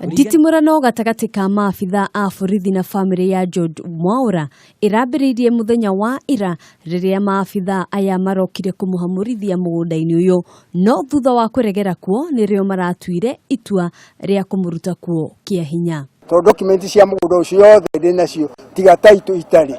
Nditimũrano gatagatĩ ka maabitha a borithi na bamĩrĩ ya George Mwaũra ĩrambĩrĩirie mũthenya wa ira rĩrĩa maabitha aya marokire kũmũhamũrithia mũgũnda-inĩ ũyũ, no thutha wa kũregera kuo nĩrĩo maratuire itua rĩa kũmũruta kuo kĩa hinya. Tondũ document cia mũgũnda ũcio yothe ndĩ nacio tiga title itarĩ.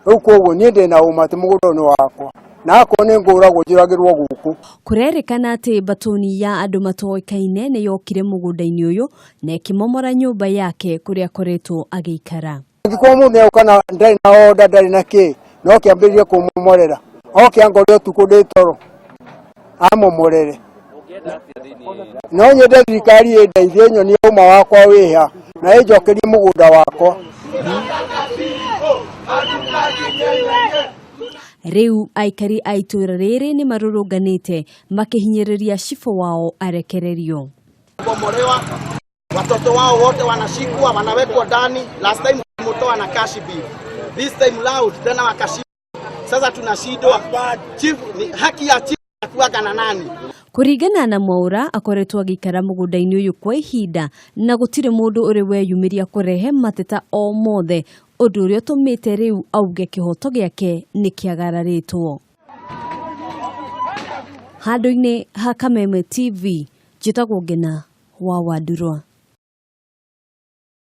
Rĩu koguo niĩ ndĩ na ũma atĩ mũgũnda ũyũ nĩ wakwa na akorwo nĩ ngũragwo njũragĩrwo gũkũ. Kũrerĩkana atĩ mbatũni ya andũ matoĩkaine nĩ yokire mũgũnda-inĩ ũyũ na ĩkĩmomora nyũmba yake kũrĩa akoretwo agĩikara. Angĩkorwo mũndũ nĩoka na ndarĩ na order ndarĩ na kĩ no kĩambĩrĩrie kũmomorera oke angore ũtukũ ndĩ toro amomorere. No nyende thirikari ĩndeithie nyonie ũma wakwa wĩha na ĩnjokerie mũgũnda wakwa. Rĩu aikari a itũra rĩrĩ nĩ marũrũnganĩte makĩhinyĩrĩria cibũ wao arekererio. Bomolewa, watoto wao wote wanashikwa wanawekwa ndani. Last time mtoa na cash bill, this time round tena wakashikwa. Sasa tunashindwa chief, ni haki ya chief kuaga na nani? Kũringana na Mwaũra akoretwo agĩikara mũgũnda-inĩ ũyũ kwa ihinda na gũtirĩ mũndũ ũrĩ weyumĩria kũrehe mateta o mothe, ũndũ ũrĩa ũtũmĩte rĩu auge kĩhoto gĩake nĩ kĩagararĩtwo. Handũ-inĩ ha Kameme TV, njĩtagwo Ngena wa Wandurwa.